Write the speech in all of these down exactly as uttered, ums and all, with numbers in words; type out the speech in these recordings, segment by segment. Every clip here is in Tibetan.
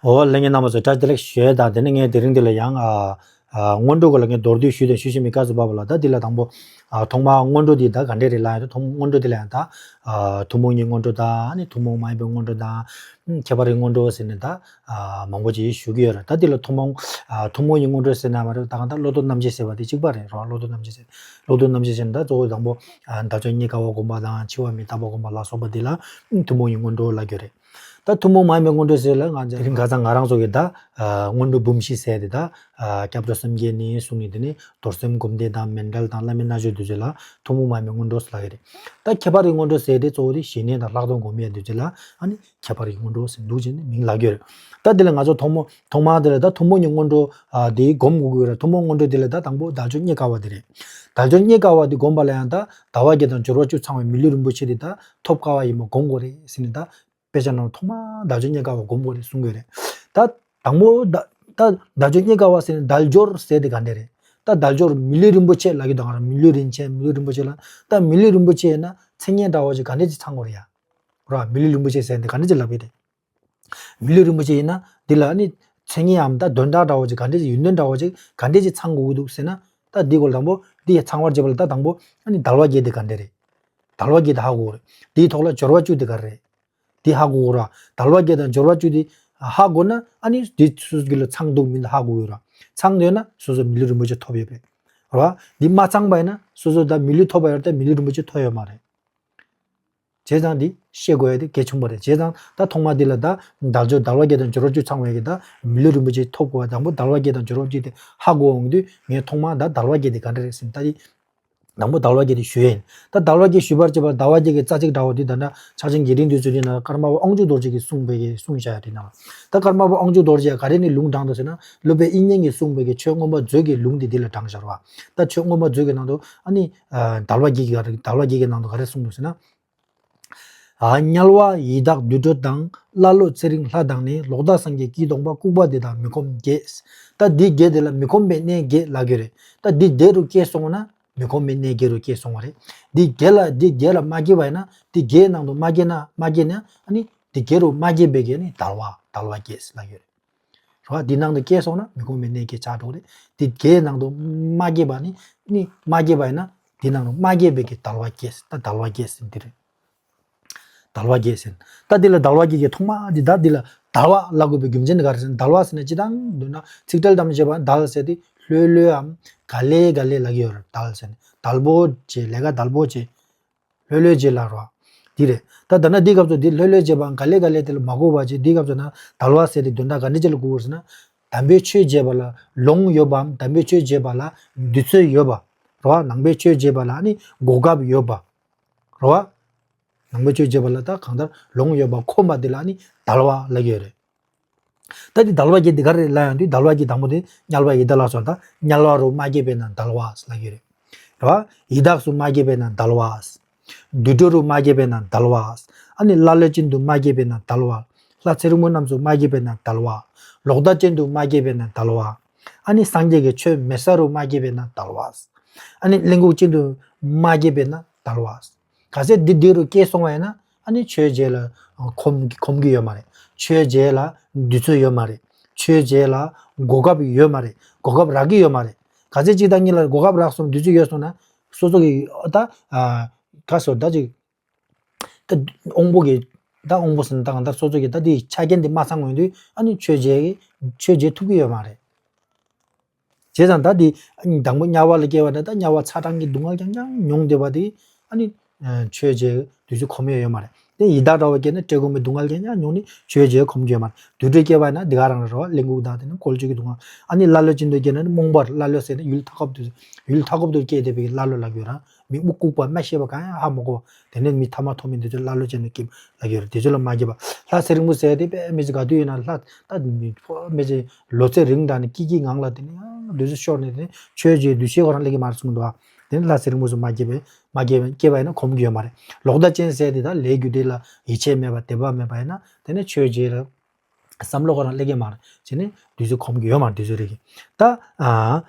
འོ་ལྷན་རྒྱས་རྣམ་པ་ཚོ་བཀྲ་ཤིས་བདེ་ལེགས་ཞུ་ཡས་དང་། དེ་ནས་ངས་དེ་རིང་འདི་ལ་ཡང་ཨ་ཨ་སྔོན་འགྲོ་སྐོར་ལ་ངས་མདོར་བསྡུས་ཞུས་དང་ཞུ་བཞིན་པའི་སྐབས་སུ་བབས་པ་ལ། ད་འདི་ལ་དང་པོ་ཨ་ཐོག་མར་སྔོན་འགྲོ་འདི་ད་ག་འདྲས་རེད་ལབ་ཡ་ད། ཐོག་སྔོན་འགྲོ་འདི་ལ་ཡང་ད་ཨ་ཐུན་མོང་གི་སྔོན་འགྲོ་དང་། ཨ་ནི་ཐུན་མོང་མ་ཡིན་པའི་སྔོན་འགྲོ་དང་། ཨ་ཁྱད་པར་གྱི་སྔོན་འགྲོ་ཟེར་ནས་ད་ཨ་མང་པོ་ཅིག་ཞུ་གི་ཡོད་རེད། ད་འདི་ལ་ཐུན་མོང་ཨ་ཐུན་མོང་གི་སྔོན་འགྲོ་ཟེར་ན་མ་རེད། ད་གང་ལྟར་བློ་ལྡོག་རྣམ་འབྱེད་ཟེར་བ་དེ་གཅིག་པ་རེད་རོ། བློ་ལྡོག་རྣམ་འབྱེད་ཟེར། བློ་ལྡོག་རྣམ་འབྱེད་ཟེར་ན་ད་གཙོ་བོ་དང་པོ་ཨ་དལ་འབྱོར་རྙེད་དཀའ་བ་སྒོམ་པ་དང་། འཆི་བ་མི་རྟག་པ་སྒོམ་པ་ལ་སོགས་པ་འདི་ལ་ཨ་ཐུན་མོང་གི་སྔོན་འགྲོ་ལབ་ཀྱི་རེད། ད་ཐུན་མོང་མ་ཡིན་པའི་སྔོན་འགྲོ་ཟེར་ལ་ང་ཚོ་དེ་རིང་ཁ་སང་ང་རང་ཚོ་གི་ད་ཨ་སྔོན་འགྲོ་འབུམ་བཞི་ཟེར་དེ། ད་ཨ་སྐྱབས་འགྲོ་སེམས་བསྐྱེད་ནས་བཟུང་ནས། དེ་ནས་རྡོར་སེམས་སྒོམ་བཟླས་དང་། མཎྜལ་དང་། བླ་མའི་རྣལ་འབྱོར་དེ་ཚོ་ལ་ཐུན་མོང་མ་ཡིན་པའི་སྔོན་འགྲོ་ཟེར་ལབ་ཀྱི་རེད། ད་ཁྱད་པར་གྱི་སྔོན་འགྲོ་ཟེར་དེ་གཙོ་བོ་དེ་ཞི་གནས་དང་ལྷག་མཐོང་སྒོམ་ཡས་དེ་ཚོ་ལ་ཨ་ནི་ཁྱད་པར་གྱི་སྔོན་འགྲོ་ཟེར་འདུག་ཅེས་ནས་མིང་ལབ་ཀྱི་ཡོད་རེད། ད་དེ་ལ་ང་ཚོ་ཐོག་མོ་ཐོག་མར་དེ་ལ་ད་ཐུན་མོང་གི་སྔོན་འགྲོ་ཨ་དེ་སྒོམ་དགོས་ཀྱི་ཡོད་རེད། ཐུན་མོང་སྔོན་འགྲོ་དེ་ལ་ད་དང་པོ་དལ་འབྱོར་རྙེད་དཀའ་བ་དེ་རེད། དལ་འབྱོར་རྙེད་དཀའ་བ་དེ་སྒོམ་པ་ལ་ཡང་ད་དལ་བ་བརྒྱད་དང་འབྱོར་བ་བཅུ་ཚང་བའི་མི་ལུས་རིན་པོ་ཆེ་དེ་ད་ཐོབ་དཀའ་བ་ཡིན་པ་སྒོམ་དགོས་རེད་ཟེར་ནས། ད་དཔེ་ཆ་ནང་ཐོག་མར་དལ་འབྱོར་རྙེད་དཀའ་བ་སྒོམ་དགོས་རེད་གསུང་གི་ཡོད་རེད། ད་དང་པོ་ད་ད་དལ་འབྱོར་རྙེད་དཀའ་བ་ཟེར་ནས་དལ་འབྱོར་ཟེར་དེ་ག་འདྲ་རེད། ད་དལ་འབྱོར་མི་ལུས་རིན་པོ་ཆེ་ལབ་ཀྱི་འདུག་ག་ར། མི་ལུས་རིན་ཆེན། མི་ལུས་རིན་པོ་ཆེ་ལ། ད་མི་ལུས་རིན་པོ་ཆེ་ཡིན་ན་མཚན་སྙན་འདྲ་བོ་ཅིག་ག་འདྲ་ཅིག་ཚང་དགོས་རེད་ཡ། ར། མི་ལུས་རིན་པོ་ཆེ་ཟེར་འདི་ག་འདྲ་ཅིག་ལབ་ཀྱི་རེད། མི་ལུས་རིན་པོ་ཆེ་ཡིན་ན་འདི་ལ་ནི་མཚན་སྙན་འམ་ད་དོན་དག་འདྲ་བོ་ཅིག་ག་འདྲ་ཅིག་ཡོན་ཏན་འདྲ་བོ་ཅིག་ག་འདྲ་ཅིག་ཚང་དགོས་ཀྱི་འདུག་ཟེར་ན། ད་འདི་སྐོར་དང་པོ་འདི་ཡ་ཚང་བར་བྱེད་པ་ལ་ད་དང་པོ་ཨ་ནི་དལ་བ་བརྒྱད་དེ་ག་འདྲ་རེད། དལ་བ་བརྒྱད་དེ་ཧ་གོ་དགོས་རེད། འདིའི་ཐོག་ལ་འབྱོར་བ་བཅུ་དེ་ག་རེ་རེད། འདི་ཧ་གོ་དགོས་ར། དལ་བ་བརྒྱད་དང་འབྱོར་བ་བཅུ་དེ་ཧ་གོ་ན་ཨ་ནི་འདི་སོ་སོ་གི་ལ་ཚང་འདུག་མིན་ཧ་གོ་དགོས་ར། ཚང་འདོད་ན་སོ་སོ་མི་ལུས་རིན་པོ་ཆེ་ཐོབ་ཡོད་པས་ར། འདི་མ་ཚང་པ་ཡིན་ན་སོ་སོ་ད་མི་ལུས་ཐོབ་པ་ཡོད་ད་མི་ལུས་རིན་པོ་ཆེ་ཐོབ་ཡོད་མ་རེད། བྱས་ཙང་འདི་ཤེས་དགོས་ཡ་དེ་གལ་ཆེན་པོ་རེད། བྱས་ཙང་ད་ཐོག་མ་འདི་ལ་ད་དལ་འབྱོར་དལ་བ་བརྒྱད་དང་འབྱོར་བ་བཅུ་ཚང་བའི་གི་ད་མི་ལུས་རིན་པོ་ཆེ་ཐོབ་དགོས་པ། དང་པོ་དལ་བ་བརྒྱད་དང་འབྱོར་བ་བཅུ་དེ་ཧ་གོ་འོང་དུས་ངས་ཐོག་མ་ད་དལ་བ་བརྒྱད་དེ་ག་འདྲ་རེད་ཟེར་ན། ད་འདི་དང་པོ་དལ་བ་བརྒྱད་དེ་ཞུ་ཡ་ཡིན། ད་དལ་བ་བརྒྱད་ཞུ་བར་བྱེད་པར་དལ་བ་བརྒྱད་ཀྱི་རྩ་ཚིག་འདྲ་བོ་འདི་ད་ལྟ་ཕྱག་ཆེན་དགེ་འདུན་འདུས་ཚོ་འདི་ན་ཀརྨ་པ་དབང་ཕྱུག་རྡོ་རྗེ་གིས་གསུངས་པའི་གི་གསུངས་བཞག་ཡ་དེ་ནང་། ད་ཀརྨ་པ་དབང་ཕྱུག་རྡོ་རྗེ་ག་རེ་ནས་ལུང་དྲངས་འདུག་ཟེར་ན། སློབ་དཔོན་དབྱིག་གཉེན་གྱིས་གསུངས་པའི་གི་ཆོས་མངོན་པ་མཛོད་ཀྱི་ལུང་འདི་འདི་ལ་དྲངས་བཞག་ར། ད་ཆོས་མངོན་པ་མཛོད་ཀྱི་ནང་དུ་ཨ་ནི་ཨ་དལ་བ་བརྒྱད་ཀྱི་དལ་བ་བརྒྱད་ཀྱི་ནང་དུ་ག་རེ་གསུངས་འདུག་ཟེར་ན། ཨ་དམྱལ་བ་ཡི་དྭགས་དུད་འགྲོ་དང་། ཀླ་ཀློ་ཚེ་རིང་ལྷ་དང་ནི། ལོག་ལྟ་སངས་རྒྱས་སྐྱིད་གདོང་པ། ལྐུགས་པ་འདི་དག་མི་ཁོམ་བརྒྱད། ད་འདི་བརྒྱད་འདི་ལ་མི་ཁོམ་པའི་གནས་བརྒྱད་ལབ་ཀྱི་རེད། ད་འདི་བརྒྱད་རུ་སྐྱེས་སོང་ན་མི་ཁོམ་པའི་གནས་བརྒྱད་རུ་སྐྱེས་སོང་བ་རེད། འདི་བརྒྱད་ལ་འདི་བརྒྱད་ལ་མ་སྐྱེས་པ་ཡིན་ན། འདི་བརྒྱད་ནང་དུ་མ་སྐྱེས་ན་མ་སྐྱེས་ན་ཨ་ནི་འདི་བརྒྱད་རུ་མ་སྐྱེས་པའི་གི་ནི་དལ་བ་དལ་བ་བརྒྱད་ལབ་ཀྱི་རེད། རེད་བ། འདི་ནང་དུ་སྐྱེས་སོང་ན་མི་ཁོམ་པའི་གནས་བརྒྱད་ཆགས་འགྲོ་གི་རེད། འདི་བརྒྱད་ནང་དུ་མ་སྐྱེས་པ་ནི་ནི་མ་སྐྱེས་པ་ཡིན་ན་འདི་ནང་དུ་མ་སྐྱེས་པའི་གི་དལ་བ་བརྒྱད། ད་དལ་བ་བརྒྱད་ཟེར་འདི་རེད། དལ་བ་བརྒྱད་ཟེར། ད་འདི་ལ་དལ་བ་བརྒྱད་ཀྱི་ཐོག་མ་འདི་ད་འདི་ལ་དལ་བ་ལབ་དགོས་པའི་རྒྱུ་མཚན་འདི་ག་རེ་ཟེར་ན། དལ་བ་ཟེར་ན་སྤྱིར་བཏང་འདོད་ན་ཚིག་འགྲེལ་དམ་བཅས་པ་དལ་ཟེར་དེ་ལྷོད་ལྷོད་འམ་ག་ལེ་ག་ལེ་ལབ་ཀྱི་ཡོད་རེད། དལ་ཟེར་ནས་དལ་པོ་བྱེད། ལས་ཀ་དལ་པོ་བྱེད། ལྷོད་ལྷོད་བྱེད་ལབ་རོ། འདི་རེད། ད་ད་ན་འདི་སྐབས་སུ་འདི་ལྷོད་ལྷོད་བྱེད་པའམ་ག་ལེ་ག་ལེ་དེ་ལ་མ་གོ་བ་བྱེད། འདི་སྐབས་སུ་ན་དལ་བ་ཟེར་དེ་དོན་དག་ག་འདྲ་ཅིག་ལ་གོ་དགོས་ཟེར་ན། དམ་པའི་ཆོས་བྱེད་པ་ལ་ལོང་ཡོད་པའམ་དམ་པའི་ཆོས་བྱེད་པ་ལ་དུས་ཚོད་ཡོད་པ་རོ། ནང་པའི་ཆོས་བྱེད་པ་ལ་ནི་གོ་སྐབས་ཡོད་པ་རོ། ནང་པའི་ཆོས་བྱེད་པ་ལ་ད་གང་ལྟར་ལོང་ཡོད་པ་ཁོམ་པ་དེ་ལ་ནི་དལ་བ་ལབ་ཀྱི་ཡོད་རེད། ད་འདི་དལ་བ་བརྒྱད་འདི་ག་རེ་ལབ་ཡང་དུས་དལ་བ་བརྒྱད་དང་པོ་དེ་དམྱལ་བ་ཡི་དྭགས་ལ་སོགས་ད་དམྱལ་བ་རུ་མ་སྐྱེས་པས་ན་དལ་བ་ལབ་ཀྱི་རེད། རེད་བ། ཡི་དྭགས་སུ་མ་སྐྱེས་པས་ན་དལ་བ། དུད་འགྲོ་རུ་མ་སྐྱེས་པས་ན་དལ་བ། ཨ་ནི་ཀླ་ཀློ་ཅན་དུ་མ་སྐྱེས་པས་ན་དལ་བ། ལྷ་ཚེ་རིང་པོ་རྣམས་སུ་མ་སྐྱེས་པས་ན་དལ་བ། ལོག་ལྟ་ཅན་དུ་མ་སྐྱེས་པས་ན་དལ་བ། ཨ་ནི་སངས་རྒྱས་ཀྱི་ཆོས་མེད་ས་རུ་མ་སྐྱེས་པས་ན་དལ་བ། ཨ་ནི་གླེན་ལྐུགས་ཅན་དུ་མ་སྐྱེས་པས་ན་དལ་བ། གལ་སྲིད་འདི་འདི་རུ་སྐྱེས་སོང་བ་ཡིན་ན་ཨ་ནི་ཆོས་བྱེད་ལ་ཁོམ་ཁོམ་གྱི་ཡོད་མ་རེད། ཆོས་བྱེད་ལ་དུས་ཚོད་ཡོད་མ་རེད། ཆོས་བྱེད་ལ་གོ་སྐབས་ཡོད་མ་རེད། གོ་སྐབས་རག་གི་ཡོད་མ་རེད། གལ་སྲིད་གཅིག་དང་གཉིས་ལ་གོ་སྐབས་རག་སོང་དུས་ཚོད་ཡོད་སོང་ན་སོ་སོ་གི་ད་ཨ་ག་སོ་ད་ཅིག་ད་དབང་པོ་གི་ད་དབང་པོ་ཟེར་ན་ད་གང་ལྟར་སོ་སོ་གི་ད་དེ་ཆ་རྐྱེན་དེ་མ་ཚང་བའི་དུས་ཨ་ནི་ཆོས་བྱེད་ཆོས་བྱེད་ཐུབ་ཀྱི་ཡོད་མ་རེད། བྱས་ཙང་ད་དེ་དང་པོ་དམྱལ་བ་ལ་སྐྱེ་བ་ན་ད་དམྱལ་བ་ཚ་གྲང་གི་སྡུག་བསྔལ་རྐྱང་རྐྱང་མྱོང་བསྡད་པ་དེ་ཨ་ནི་ཆོས་བྱེད་དུས་ཚོད་ཁོམ་ཡོད་ཡོད་མ་རེད། དེ་ཡི་དྭགས་འདྲ་བ་སྐྱེས་ན་བཀྲེས་སྐོམ་གྱི་སྡུག་བསྔལ་རྐྱང་རྐྱང་མྱོང་ནས་ཆོས་བྱེད་ཁོམ་གྱི་ཡོད་མ་རེད། དུད་འགྲོ་སྐྱེ་བ་ན་འདི་ག་རང་རེད་བ། གླེན་ལྐུགས་དང་དེ་ནི་བཀོལ་སྤྱོད་ཀྱི་སྡུག་བསྔལ། ཨ་ནི་ཀླ་ཀློ་ཅན་དུ་སྐྱེས་ན་རྨོངས་པར་ཀླ་ཀློ་ཟེར་ནས་ཡུལ་མཐའ་འཁོབ་ཏུ་ཡུལ་མཐའ་འཁོབ་ཏུ་སྐྱེས་བསྡད་པའི་ཀླ་ཀློ་ལབ་ཀྱི་ཡོད་ར། མིག་ལྐུགས་པ་མ་ཤེས་པ་གང་ཡང་ཧ་མ་གོ་བ། དེ་ནས་མི་ཐ་མ་ཐོབ་མི་འདི་ཚོ་ཀླ་ཀློ་ཅན་དུ་སྐྱེས་ལབ་ཀྱི་ཡོད་རེད། དེ་ཚོ་ལ་མ་སྐྱེས་པ། ལྷ་ཚེ་རིང་པོ་ཟེར་དེ་དཔེ་མི་ཚེ་ག་དུས་ཡིན་ན་ལྷ་ད་མི་ཚེ་ལོ་ཚད་རིང་དྲགས་ནས་སྐྱིད་སྐྱིད་ངང་ལ་དེ་ནས་ཡང་དུས་ཚོད་ཤོར་ནས་དེ་ནས་ཆོས་བྱེད་དུས་ཆད་ཁོ་རང་སླེབས་ཀྱི་མ་རེད་གསུངས་འདུག་ཨ། དེ་ནས་ལྷ་ཚེ་རིང་པོ་ཚོ་མ་སྐྱེས་པས་མ་སྐྱེས་པས་སྐྱེས་པ་ཡིན་ན་ཁོམ་གྱི་ཡོད་མ་རེད། ལོག་ལྟ་ཅན་ཟེར་དེ་ད་ལས་རྒྱུ་འབྲས་ལ་ཡིད་ཆེས་མེད་པ་དད་པ་མེད་པ་ཡིན་ན་དེ་ནས་ཆོས་བྱེད་ལ་བསམ་བློ་ཁོ་རང་སླེབས་ཀྱི་མ་རེད། བྱས་ནས་དུས་ཚོད་ཁོམ་གྱི་ཡོད་མ་རེད། དུས་ཚོད་རེ་གི་ད་ཨ།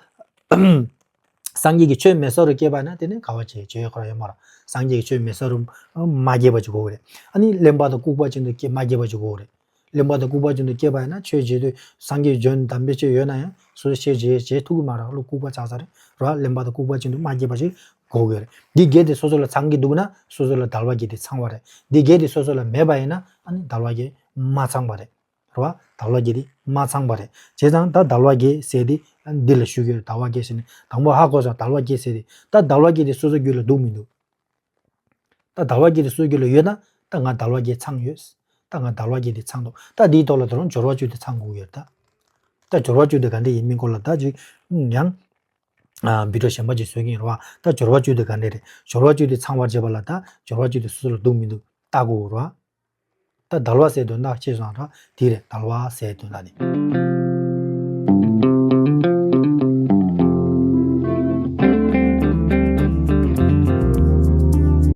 སངས་རྒྱས་ཀྱི་ཆོས་མེད་ས་རུ་སྐྱེས་པ་ན་དེ་ནི་དགའ་བ་བྱེད་བྱེད་ཁོ་རང་ཡོད་མ་རེད། སངས་རྒྱས་ཀྱི་ཆོས་མེད་ས་རུ་མ་སྐྱེས་པ་ཅིག་དགོས་རེད། ཨ་ནི་གླེན་པ་དང་ལྐུགས་པ་ཅན་དུ་སྐྱེ་མ་སྐྱེས་པ་ཅིག་དགོས་རེད། གླེན་པ་དང་ལྐུགས་པ་ཅན་དུ་སྐྱེས་པ་ཡིན་ན་ཆོས་བྱེད་དུས་སངས་རྒྱས་བྱོན་དམ་པའི་ཆོས་ཡོད་ན་ཡང་སོ་སོ་ཆོས་བྱེད་བྱེད་ཐུབ་ཀྱི་མ་རེད། ལོ་ལྐུགས་པ་ཆགས་ས་རེད་ར། གླེན་པ་དང་ལྐུགས་པ་ཅན་དུ་མ་སྐྱེས་པ་ཞིག་དགོས་ཀྱི་རེད། འདི་བརྒྱད་དེ་སོ་སོ་ལ་ཚང་གི་འདུག་ན་སོ་སོ་ལ་དལ་བ་བརྒྱད་དེ་ཚང་བ་རེད། འདི་བརྒྱད་དེ་སོ་སོ་ལ་མེད་པ་ཡིན་ན་ཨ་ནི་དལ་བ་བརྒྱད་མ་ཚང་བ་རེད། རེད་བ། དལ་བ་བརྒྱད་དེ་མ་ཚང་བ་རེད། བྱས་ཙང་ད་དལ་བ་བརྒྱད་ཟེར་དེ་འདི་ལ་ཞུ་གི་ཡོད། དལ་བ་བརྒྱད་ཟེར་ནས་དང་པོ་ཧ་གོ་སོང་། དལ་བ་བརྒྱད་ཟེར་དེ་ད་དལ་བ་བརྒྱད་དེ་སོ་སོ་རྒྱུད་ལ་འདུག་མི་འདུག་ད་དལ་བ་བརྒྱད་དེ་སོ་སོ་རྒྱུད་ལ་ཡོད་ན་ད་ང་དལ་བ་བརྒྱད་ཚང་ཡོད། ད་ང་དལ་བ་བརྒྱད་དེ་ཚང་འདུག་ད་འདིའི་ཐོག་ལ་ད་རུང་སྦྱོར་བ་བཅུ་དེ་ཚང་དགོས་ཀྱི་ཡོད་ད། ད་སྦྱོར་བ་བཅུ་དེ་ག་འདྲ་ཡིན་མིན་སྐོར་ལ་ད་ཅིག་ཡང་བི་ཌིའོ་གཞན་པ་ཅིག་བཟོ་གི་ཡིན་རེད་བ། ད་སྦྱོར་བ་བཅུ་དེ་ག་འདྲ་རེད། སྦྱོར་བ་བཅུ་དེ་ཚང་བར་བྱེད་པ་ལ་ད་སྦྱོར་བ་བཅུ་དེ་སོ་སོ་ལ་འདུག་མི་འདུག་ལྟ་དགོས་རེད་བ། ད་དལ་བ་ཟེར་དོན་དག་ཤེས་སོང་ར། དེ་རེད་དལ་བ་ཟེར་དོན་དག་ནི།